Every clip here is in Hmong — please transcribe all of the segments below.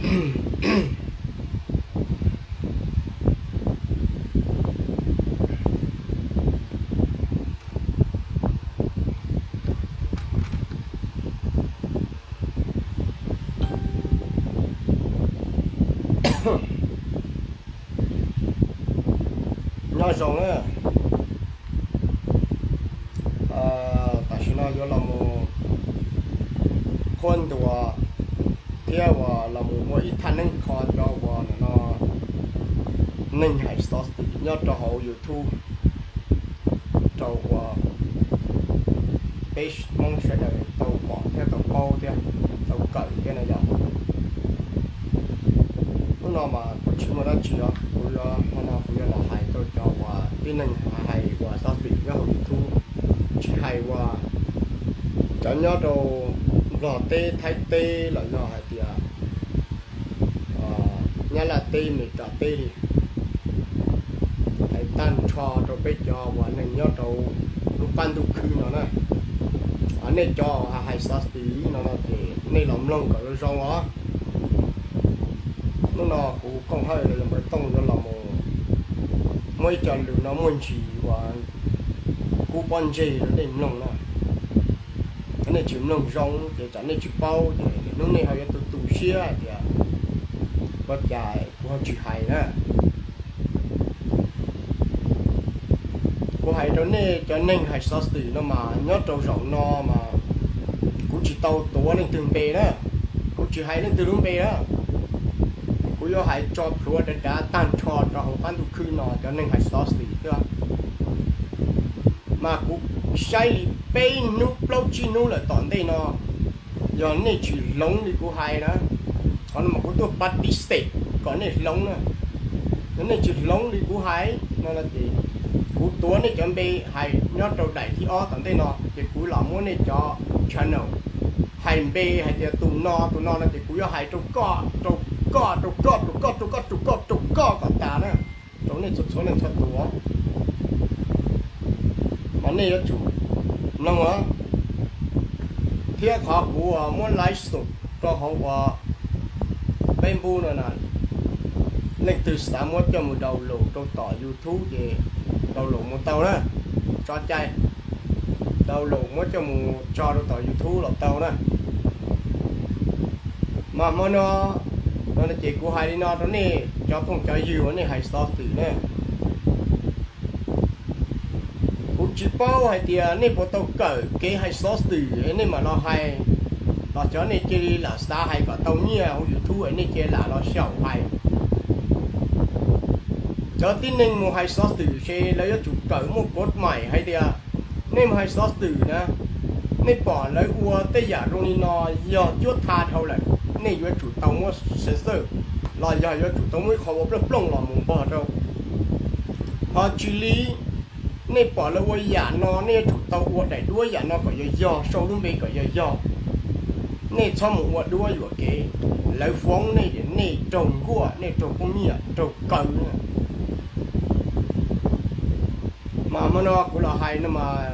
Nyob zoo na, tam sim no yuav los mus qhuab ntuas thiab uas los mus ua ib thaj neeb kho cov uas no neeg hais xov xwm nyob rau hauv YouTube rau uas peb Hmoob sawv daws tau pom thiab tau paub thiab tau kawm thiab no yog. Hnub no mas kuv tsis muaj dab tsi os, kuv yuav, hnub no kuv yuav los hais rau cov uas tib neeg hais uas xov xwm nyob hauv YouTube, tsis hais uas cov nyob rau Nplog teb, Thaib teb los yog hais tias Nyab Laj teb, Meskas teb li, hais tag nrho rau peb cov uas neeg nyob rau lub qab ntuj khwb no na. Nej cov hais xov xwm no no ces nej los mloog kom zoo zoo os. Hnub no kuv Kooj Hawj los yog Npawg Tooj yuav los mus muab ib co lus no muaj ntsis uas kub pob ntseg rau nej mloog na. Nej tsis mloog zoo ces tsam nej tsis paub ces hnub nej ho yuav tu tu siab hais tias ua cas kuv ho tsis hais na. Kuv hais rau nej cov neeg hais xov xwm no mas nyob rau zaum no mas kuv tsis tau tuav leej twg npe na, kuv tsis hais leej twg lub npe na. Kuv yuav hais tso plhuav dav dav tag nrho rau hauv qab ntuj khwb no cov neeg hais xov xwm thiab. Mas kuv saib li peb hnub plaub tsib hnub lawm tom ntej no, yog nej tsis hloov li kuv hais na, qhov no mas kuv tuaj pa tis xes kom nej hloov na. Yog nej tsis hloov li kuv hais no ces kuv tuav nej cov npe hais nyob rau daim thib ob tom ntej no ces kuv los muab nej cov channel hais npe hais tias tus no tus no no ces kuv yuav hais rau koj, rau koj, rau koj, rau koj, rau koj, rau koj, rau koj kom tas na, rau nej txhua txhua leej txhua tus. Mas nej yuav tsum mloog os. Thiab qhov kuv muab laiv xom rau hauv uas Facebook no na, leej twg xav muab coj mus download rau tom YouTube ces download mus tau na, tso cai, download muab coj mus tso rau tom YouTube los tau na. Mas hmo no, no ces kuv hais li no rau nej cov phooj cov ywg uas nej hais xov xwm na. Kuv tsis paub hais tias nej puas tau kawm kev hais xov xwm es nej mam los hais, los cov nej cia li lam xav hais kom tau nyiaj hauv YouTube es nej cia li lam los xyaum hais. Cov tib neeg mus hais xov xwm ces lawv yuav tsum kawm muaj kov maim hais tias nej mus hais xov xwm na, nej pom lawv ua tej yam zoo li no yog cuab tha dhau lawm, nej yuav tsum tau muab censor los yog yuav tsum tau muab ib qho ua plooj plooj los mus npog rau. Ho tsis li, nej pom lawv ua yam no nej yuav tsum tau ua daim duab yam no kom yog yog, sau lub npe kom yog yog. Nej txhob mus ua duab yuam kev, lawv foob nej ces nej raug nkuaj, nej raug poob nyiaj raug kaw. Mas hmo no kuv los hais no mas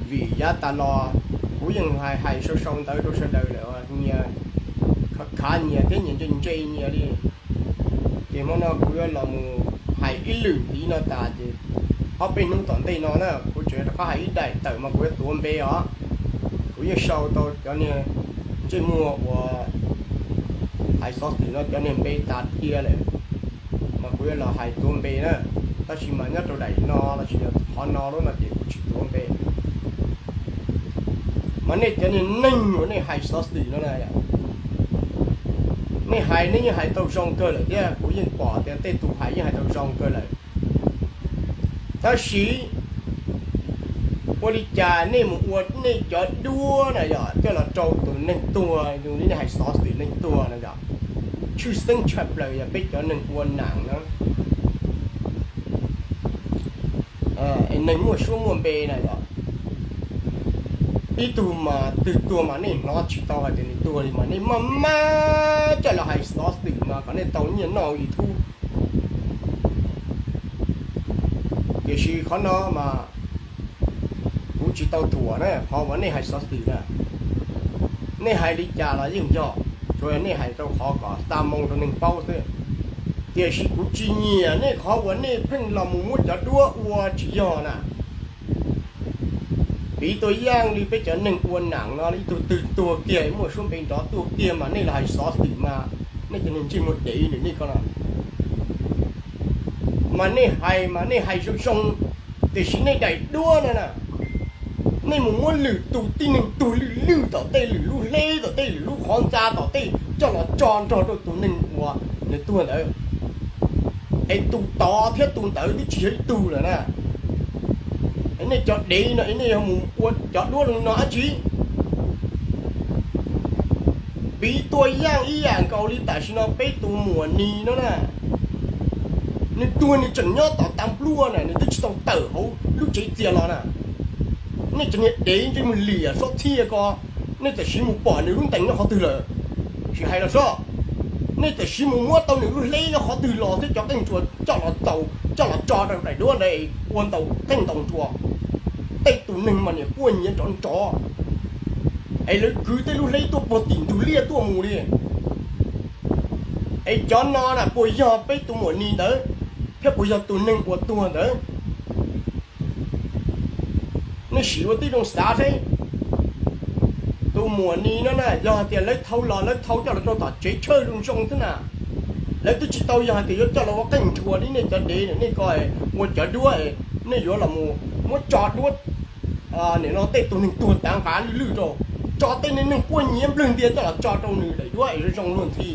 vim yav tas los kuv yeej hais hais sau sau ntawv rau sawv daws lawm, nyias khav nyias thiab nyias ntse ntse nyias li. Ces hmo no kuv yuav los mus hais ib lwm ntxiv no tas ces ob peb hnub tom ntej no na kuv tseem rov qab hais ib daim tawm mas kuv yuav tuav npe os. Kuv yeej sau tau cov niag ntsej muag uas hais xov xwm no cov niag npe tas tiag lawm, mas kuv yuav los hais tuav npe na. Tab sis mas nyob rau daim no los sis qhov no lub no ces kuv tsis tuav npe. Mas nej cov niag neeg uas nej hais xov xwm no na, nej hais nej yeej hais tau zoo kawg lawm thiab, kuv yeej pom tias tej tus hais yeej hais tau zoo kawg lawm. Tab sis ua li cas nej mus ua nej cov duab na yog coj los rau tus neeg tuag, tus li nej hais xov xwm neeg tuag na yog, tshwj xeeb tshaj plaws yog peb cov neeg ua nam na, es neeg muaj suab muaj npe na yog, ib tug mas twg tuag mas nej hnov tsis tau hais tias nws tuag li mas nej maj mam coj los hais xov xwm mas kom nej tau nyiaj noj YouTube. Tiam sis qhov no mas kuv tsis tau thuam na, qhov uas nej hais xov xwm na, nej hais li cas los yeej yog. Nej hais rau qhov kom xa moo rau neeg paub xwb, tiam sis kuv tsis nyiam nej qhov uas nej pheej los mus muab cov duab ua tsis yog na. Piv txwv yam li peb cov neeg ua nam no ib tug twg tuag kiag muaj suab npe nrov tuag kiag mas nej los hais xov xwm mas nej cov neeg ntsej muag dev ntawm nej ko no mas nej hais mas nej hais zoo zoo, tiam sis nej daim duab no na, nej mus muab lwm tus tib neeg tuag lwj lwj tom tej lwm lub hleb tom tej lwm lub qhov ntxa tom tej coj los tso nrog rau tus neeg uas nws tuag ntawd, es tus tod thiab tus ntawd twb tsis yog ib tug lawm na. Nej cov dev no nej yog mus ua cov duab zoo no dab tsi? Piv txwv yam ib yam nkaus li tam sim no peb tus muam Nis no na, nws tuag nws tseem nyob tom tas npluaj na, nws twb tsis tau tawm hauv lub tsev txias los na. Nej cov niag dev ntsej muag liam sob txhiaj ko, nej tam sim mus pom nws lub ntees nyob qhov twg lawm? Sim hais los sob, nej tam sim mus muab tau nws lub hleb nyob qhov twg los thiab cov qeej ntsua coj los txaus coj los tso rau daim duab ntawd ua ntau qeej ntaus nruas. Tej tus neeg mas niam quaj nyiav nrov nrov, es lawv kwv tej lub hleb tuaj puag tim ntug liaj tuaj mus li. Es cov no na puas yog peb tus muam Nis ntawd thiab puas yog tus neeg uas tuag ntawd? Nej sim ua tib zoo xav seb, tus muam Nis no na yog tias lawv thau los lawv thau coj los rau tom tsev chaw zoo zoo xwb na, lawv twb tsis tau yog hais tias yuav coj los ua qeej nruas li nej cov dev nej ko ua cov duab, nej yuav los muab tso duab nim no tej tus neeg tuag tav nqav lwj lwj rau, tso tej neeg quaj nyiav nplwg ntias coj los tso rau nws daim duab es zoo zoo luag ntxhi.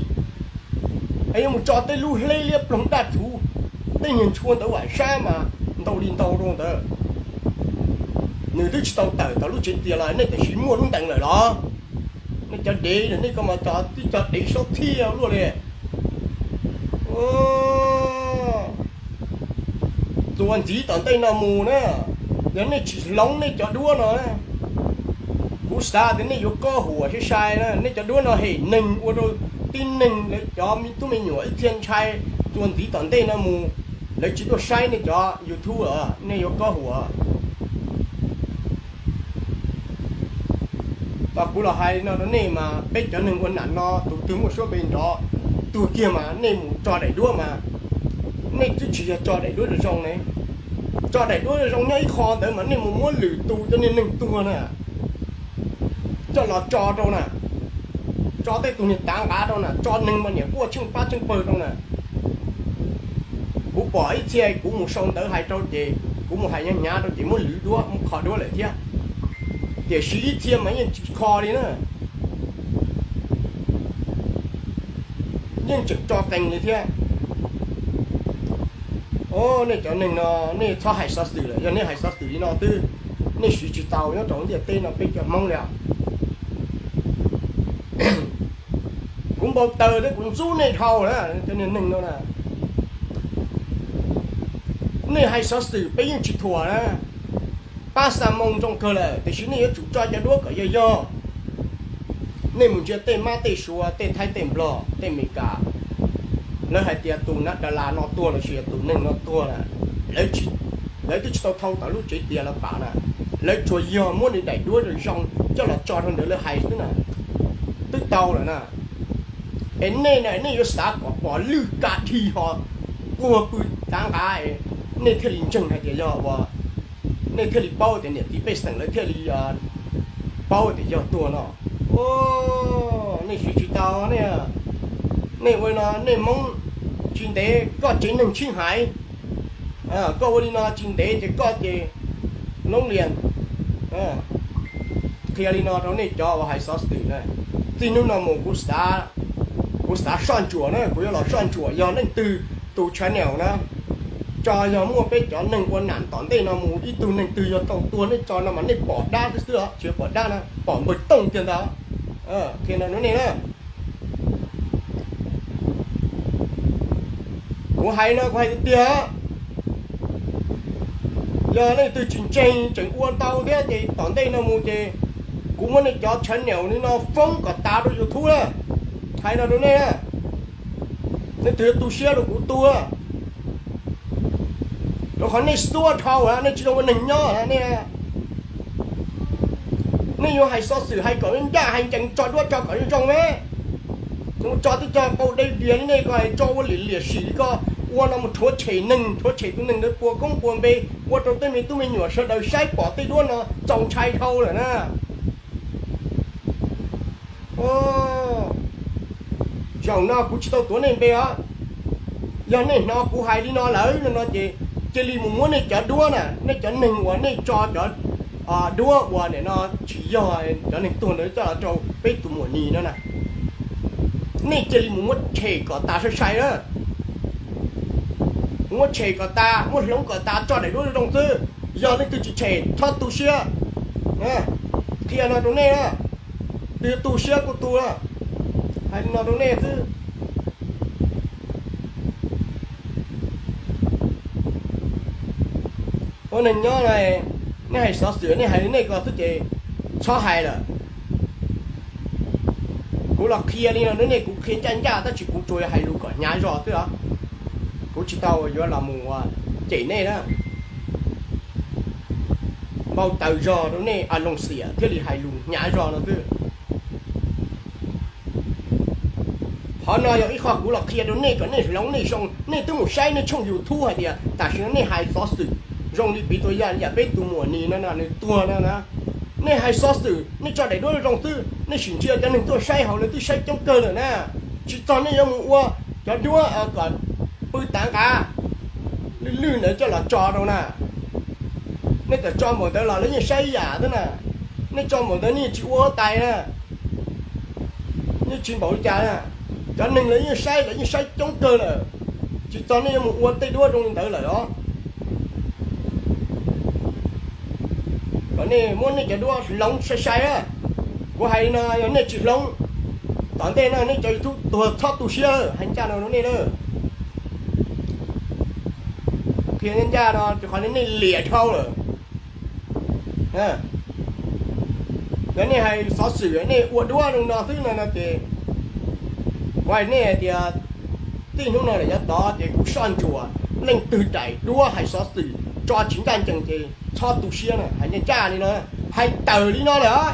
Es yuav mus tso tej lub hleb liab ploog daj thuv, tej niag ntshua ntawd vam sab mas ntau li ntau rau ntawd. Nws twb tsis tau tawm tau lub tsev txias los nej tam sim muaj lub ntees lawm los? Nej cov dev nej ko mas tib co dev sob txhiaj luaj li. Txuas ntxiv tom ntej no mus na, yog nej tsis hloov nej cov duab no, kuv xav tias nej yuav kob huam sai sai na. Nej cov duab no hem neeg ua rau tib neeg lawv cov me tub me nyuam ib txhia ntshai. Txuas ntxiv tom ntej no mus, lawv tsis tuaj saib nej cov YouTube, nej yuav kob huam. Tau kuv los hais no rau nej mas peb cov neeg ua nam no tus twg muaj suab npe nrov tuag kiag mas nej mus tso daim duab mas nej twb tsis yog tso daim duab zoo zoo ne. Tso daim duab zoo zoo nyob ib qho ntawd mas nej mus muab lwm tus cov niag neeg tuag na coj los tso rau na, tso tej tus niag tav nqav rau na, tso neeg mas niam quaj tsheej pab tsheej pawg rau na. Kuv pom ib txhia kuv mus sau ntawv hais rau ces kuv mus hais hnyav hnyav rau ces muab lwv duab muab kho duab lawm thiab. Tiam sis ib txhia mas yeej tsis kho li na, yeej tseem tso qees li thiab. Nej cov neeg no nej txhob hais xov xwm lawm, yog nej hais xov xwm li no twb nej siv tsis tau nyob rau ntiaj teb no peb cov Hmoob li. Kuv npau taws thiab kuv ntxub nej dhau na cov niag neeg no na. Nej hais xov xwm peb yeej tsis thuam na, pab xa moo zoo kawg lawm, tiam sis nej yuav tsum tso cov duab kom yog yog. Nej mus ntsia tej mab tej suav, tej Thaib tej Nplog tej Amelikas, lawv hais tias tus nav da las no tuag lossis yog tus neeg no tuag na, lawv twb tsis tau thau tom lub tsev tias lawv pam na, lawv tsuas yog muab nws daim duab zoo zoo coj los tso rau ntawd lawv hais xwb na, twb tau lawm na. Es nej na nej yuav xav kom pom lwj ka dhi ho quag pw tav nqav, nej thiaj li ntseeg hais tias yog ua, nej thiaj li paub tias niam txiv pej xeem lawv thiaj li paub tias yog tuag no. Nej siv tsis tau ne. Nej ua li no nej Hmoob tsis ntev koj tsev neeg tshib haiv, koj ua li no tsis ntev ces koj ces loob lias. Qhia li no rau nej cov uas hais xov xwm na, txij hnub no mus kuv xav soj ntsuam na, kuv yuav los soj ntsuam yog leej twg tus channel na, tso yog muaj peb cov neeg ua nam tom ntej no mus ib tug neeg twg yog tau tuag nej tso no mas nej pom dab xwb xwb os, tsis pom dab na, pom npawg Tooj kiag ntag. Qhia no rau nej na. Kuv hais no kuv hais tiag tiag, yog leej twg tsis ntseeg tseem ua ntau thiab ces tom ntej no mus ces kuv muab nej cov channel li no foob kom tas rau YouTube na. Hais no rau nej, leej twg tu siab rau kuv tu, rau qhov nej xuab dhau nej tsis zoo ua neeg nyob ne. Nej yuav hais xov xwm hais kom ncaj hais ncees tso duab tso kom zoo zoo ne. Tso twb tso qau dej diag li nej ko, tso ua liam liam sim li ko, ua no mus rhuav tshem neeg, rhuav tshem tus neeg ntawd puas koob puas npe, ua rau tej me tub me nyuam sawv daws saib pom tej duab no txaus ntshai dhau lawm na. Zaum no kuv tsis tau tuav nej npe os. Yog nej hnov kuv hais li no lawm no no ces cia li mus muab nej cov duab na, nej cov neeg uas nej tso cov duab uas nim no tsis yog cov neeg tuag ntawd coj los rau peb tus muam Nis no na, nej cia li mus muab tshem kom tas sai sai na. Muab tshem kom tas, muab hloov kom tas, tso daim duab zoo xwb. Yog leej twg tsis tshem txhob tu siab. Qhia no rau nej na, twb tu siab kuj tu, hais no rau nej xwb. Ua neeg nyob, nej hais xov xwm nej hais li nej ko xwb ces txhob hais lawm. Kuv los qhia li no rau nej, kuv qhia ncaj ncaj tab sis kuv tsuas yog hais lus kom hnyav zog xwb os. Kuv tsis tau yuav los mus cem nej na. Npau taws zog rau nej a loo xiam thiaj li hais lus hnyav zog no xwb. Qhov no yog ib qho kuv los qhia rau nej kom nej hloov nej zoo. Nej twb mus saib nej tshooj YouTube hais tias tam sim no nej hais xov xwm zoo li piv txwv yam peb tus muam Nis no nws tuag no na. Nej hais xov xwm nej tso daim duab zoo xwb, nej sim ntsia cov neeg tuaj saib hauv lawv twb saib coob kawg lawm na. Tsis txog nej yuav mus ua cov duab kom pw tav nqav lwj lwj ntawd coj los tso rau na. Nej txawm tso npaum ntawd los lawv yeej saib ib yam xwb na. Nej tso npaum ntawd nej yeej tsis ua huab tais na. Yeej tsis npaum li cas na. Cov neeg lawv yeej saib, lawv yeej saib coob kawg lawm. Tsis txog nej yuav mus ua tej duab zoo li ntawd lawm os. Kom nej muab nej cov duab hloov sai sai na. Kuv hais li no yog nej tsis hloov, tom ntej no nej cov YouTube tuag txhob tu siab, hais ncaj no rau nej na. Qhia ncaj no rau qhov nej liam dhau lawm. Yog nej hais xov xwm nej ua duab zoo no xwb no no ces kuv hais nej hais tias txij hnub no lawm yav tod ces kuv soj ntsuam leej twg daim duab hais xov xwm tso tsis ncaj ncees ces txhob tu siab na, hais ncaj ncaj li no, hais tawm li no lawm.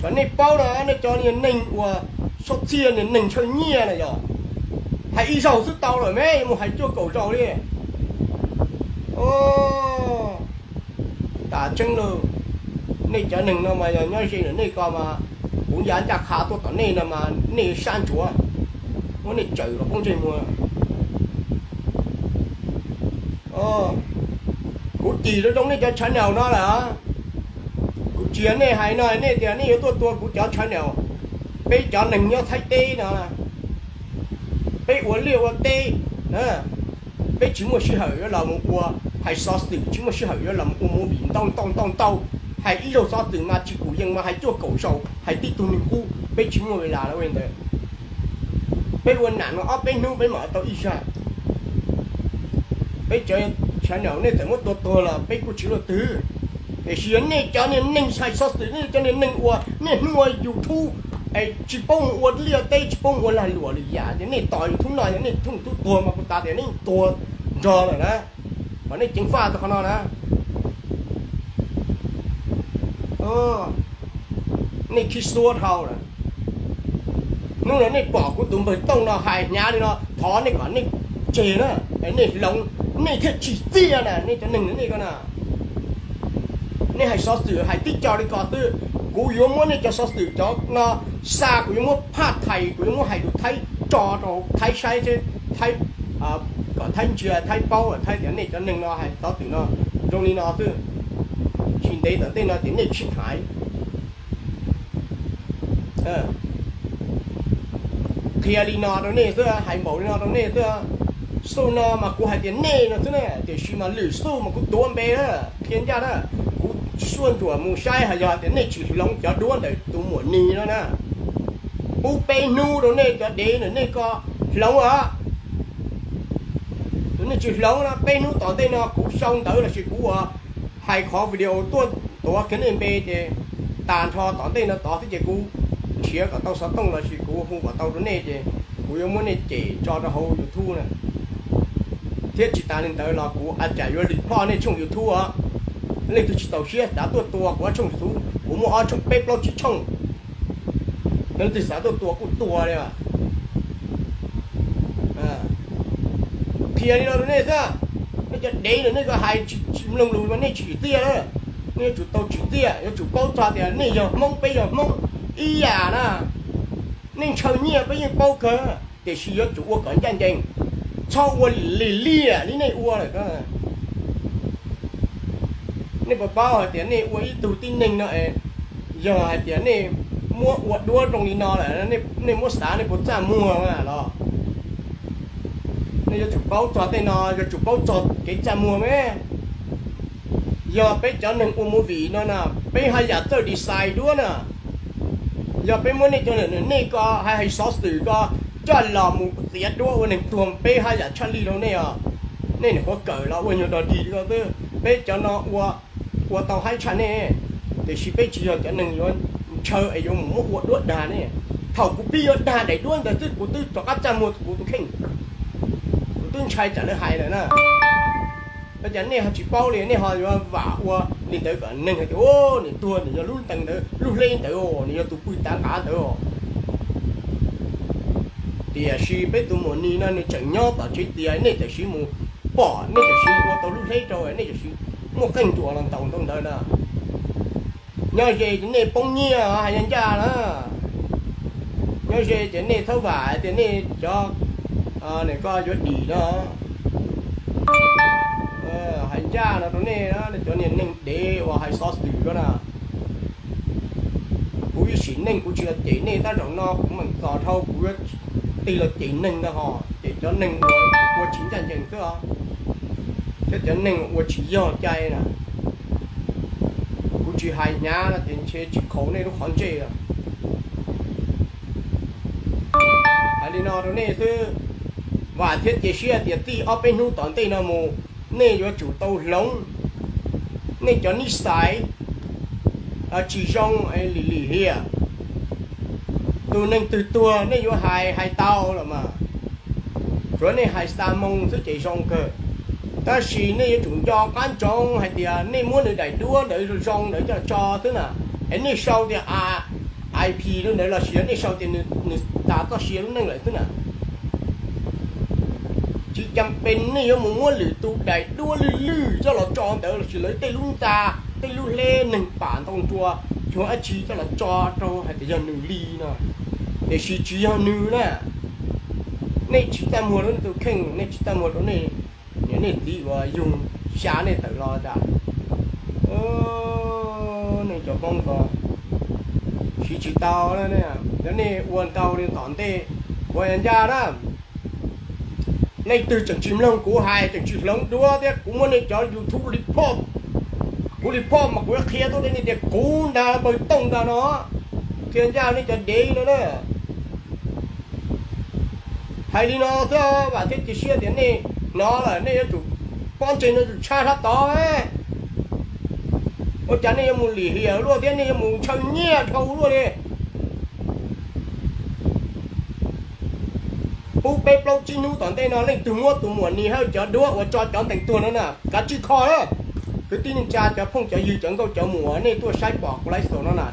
Kom nej paub no, nej cov niag neeg uas sab txhiaj niag neeg ntshaw nyiaj na yog hais ib zaug xwb tau lawm me, yuav mus hais cuaj kaum zaus li. Tas tseeb lauj, nej cov neeg no mas yog nyob ze ntawm nej ko mas kuv ya ncaj qha tuaj tom nej no mas nej sab ntsuav, muab nej tsawm los poob ntsej muag. Kuv cim zoo zoo nej cov channel no lawm. Kuv tsis yog nej hais no nej tias nej yuav tuaj tua kuv cov channel. Peb cov neeg nyob Thaib teb no, peb ua liaj ua teb, peb tsis muaj sij hawm yuav los mus ua hais xov xwm, tsis muaj sij hawm yuav los mus ua movie ntau ntau ntau ntau. Hais ib zaug xov xwm mas tsis pum yees mas hais cuaj kaum zaus, hais tib tug neeg qub, peb tsis muaj ve las ua li ntawd. Peb ua nam no ob peb hnub peb mam tau ib zag. Peb cov channel nej txawm muab tua tuag los peb kuj tsis luaj twg. Tiam sis yog nej cov niag neeg hais xov xwm, nej cov niag neeg uas niaj hnub ua YouTube es tsis paub mus ua liaj teb, tsis paub mus ua lag luam lwm yam, ces nej tos YouTube no yog nej thooj tub tuag mas kuv tas tias nej tuag nrog lawm na. Kom nej ceev faj tau qhov no na. Nej khib xuab dhau lawm. Hnub no nej pom kuv tus npawg Tooj no hais hnyav li no thov nej kom nej tseg na, nej hloov, nej thiaj tsim txiaj na, nej cov neeg nej ko na. Nej hais xov xwm hais tib co li ko xwb, kuv yuav muab nej cov xov xwm cov no xa, kuv yuav muab phaj thais, kuv yuav muab hais lus Thaib tso rau Thaib saib, Thaib, kom Thaib ntsia, Thaib paub, Thaib tias nej cov neeg no hais xov xwm no zoo li no xwb. Tsis ntev tom ntej no ces nej sib thaiv. Qhia li no rau nej xwb, hais npaum li no rau nej xwb. Xuj no mas kuv hais tias nej no xwb na, tiam sis mas lwm xuj mas kuv tuav npe na, qhia ncaj na. Kuv soj ntsuam mus saib hais yog tias nej tsis hloov cov duab ntawm tus muam Nis no na. Pub peb hnub rau nej cov dev ntawm nej ko hloov os. Tus nej tsis hloov no peb hnub tom ntej no kuv sau ntawv lossis kuv ua hais qhov video tuaj tuav kiag nej npe ces tas nrho tom ntej no tod xwb ces kuv nrhiav kom tau xov tooj lossis kuv hu kom tau rau nej ces kuv yuav muab nej cem tso rau hauv YouTube na. Thiab tsis tas li ntawd los kuv a cas yuav report nej tshooj YouTube os. Leej twg tsis txaus siab xav tuaj tua kuv ob tshooj YouTube, kuv muaj ob tshooj peb plaub tsib tshooj. Leej twg xav tuaj tua kuj tua li. Qhia li no rau nej xwb, nej cov dev no nej hais tsis mloog lus mas nej tsis tsim txiaj. Nej yuav tsum tau tsim txiaj, yuav tsum paub txog tias nej yog Hmoob, peb yog Hmoob ib yam na. Nej ntshaw nyiaj peb yeej paub kawg, tiam sis yuav tsum ua kom ncaj ncees, txhob ua lim liam li nej ua lawm. Nej puas paub hais tias nej ua ib tug tib neeg no es, yog hais tias nej muab ua duab zoo li no lawm, nej muab xav nej puas txaj muag los? Nej yuav tsum paub txog tej no, yuav tsum paub txog kev txaj muag me. Yog peb cov neeg ua movie no na, peb haj yam txawj design duab na. Yog peb muab nej cov, nej ko hais hais xov xwm ko coj los mus txiav duab ua neeg tuag, peb haj yam tshaj lij rau nej os. Nej niam qhuav kawm los ua nyuag dog dig li ko xwb, peb cov no ua, ua tau haib tshaj nej, tiam sis peb tsis yog cov neeg yuav ntshaw es yuav mus muab ua duab dag nej. Thaum kuv pib yuav dag daim duab ntawd xwb kuv twb rov qab txaj muag kuv tus kheej, kuv twb ntshai tsam lawv hais lawm na. Ua cas nej ho tsis paub li, nej ho yuav vam ua li ntawd kom neeg hais tias, niam tuag nws yog lub ntees ntawd, lub hleb ntawd, nws yog tus pw tav nqav ntawd. Tiam sis peb tus muam Nis no nws tseem nyob tom tsev tias nej tam sim mus pom, nej tam sim mus ua tau lub hleb rau, nej tam sim muaj qeej nruas los ntaus ntau ntawd na. Nyob ze ces nej poob nyiaj hais ncaj na. Nyob ze ces nej txhob vam hais tias nej cov, nej ko yuav dim no. Hais ncaj no rau nej, nej cov niag neeg dev uas hais xov xwm ko na. Kuv ib sim neej kuv tsis los cem nej, tab zaum no kuv meem tos dhau kuv yuav tig los cem neeg ntag hos, cem cov neeg uas ua tsis ncaj ncees xwb os, thiab cov neeg ua tsis yog cai na. Kuv tsis hais hnyav no ces ntshe tsis khaus nej lub qhov ntsej os. Hais li no rau nej xwb, vam thiab cia siab tias txij ob peb hnub tom ntej no mus, nej yuav tsum tau hloov nej cov nij xais tsis zoo lim lim hiam. Tus neeg twg tuag nej yuav hais hais tau los mas, tsuav nej hais xa moo xwb ces zoo kawg. Tab sis nej yuav tsum nco qab ntsoov hais tias nej muab nws daim duab ntawd zoo ntawd coj tso xwb na, es nej sau tias ip rau ntawd los sis yog nej sau tias nws tas txoj sia lub neej lawm xwb na. Tsis cas pes nej yuav mus muab lwm tus daim duab lwj lwj coj los tso ntawd los sis lawv tej lub ntxa, tej lub hleb neeg pam ntau nrua, cuag dab tsi coj los tso rau hais tias yog nws li no, tiam sis tsis yog nws na. Nej tsis txaj muag rau nej tus kheej, nej tsis txaj muag rau nej niam nej txiv uas yug xya nej tawm los tas. Nej cov Hmoob ko siv tsis tau, yog nej ua ntau li tom ntej, ua ncaj na. Leej twg tseem tsis mloog kuv hais, tseem tsis hloov duab thiab kuv muab nej cov YouTube report, kuv report mas kuv yuav qhia tuaj rau nej tias kuv ntag npawg Tooj ntag no, qhia ncaj nej cov dev no na. Hais li no xwb, vam thiab cia siab tias nej hnov lawm nej yuav tsum pob ntseg no tsum tshaj sab tod. Ua cas nej yuav mus lim hiam luaj thiab nej yuav mus ntshaw nyiaj dhau luaj li? Pub peb plaub tsib hnub tom ntej no leej twg muab tus muam Nis Hawj cov duab uas tso cov ntees tuag no na, kav tsij kho na. Kwv tij neej tsa cov phooj cov ywg cov nkauj cov muam nej tuaj saib pom kuv live show no na,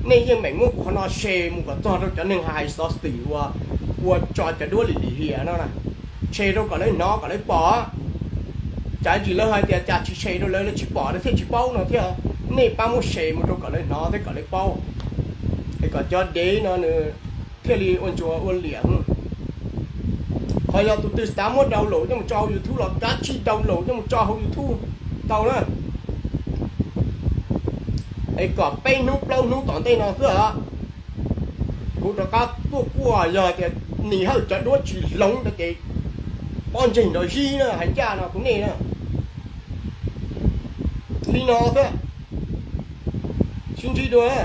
nej yeej meem muab kuv qhov no share mus kom txog rau cov neeg hais xov xwm uas ua tso cov duab lim lim hiam no na. Share rau kom lawv hnov kom lawv pom. Tsam ntsis lawv hais tias cas tsis share rau lawv, lawv tsis pom lawv thiaj tsis paub no thiab. Nej pab muab share mus rau kom lawv hnov thiab kom lawv paub, es kom cov dev no nws thiaj li ua ntsuas ua liam. Qhov yog tus twg xav muab download coj mus tso hauv YouTube los kav tsij download coj mus tso hauv YouTube tau na. Es kom peb hnub plaub hnub tom ntej no xwb os, kuv rov qab tuaj kuaj, yog tias Nis Hawj cov duab tsis hloov no ces pob ntseg nrov zib na, hais ncaj no rau nej na. Li no xwb, sib ntsib dua.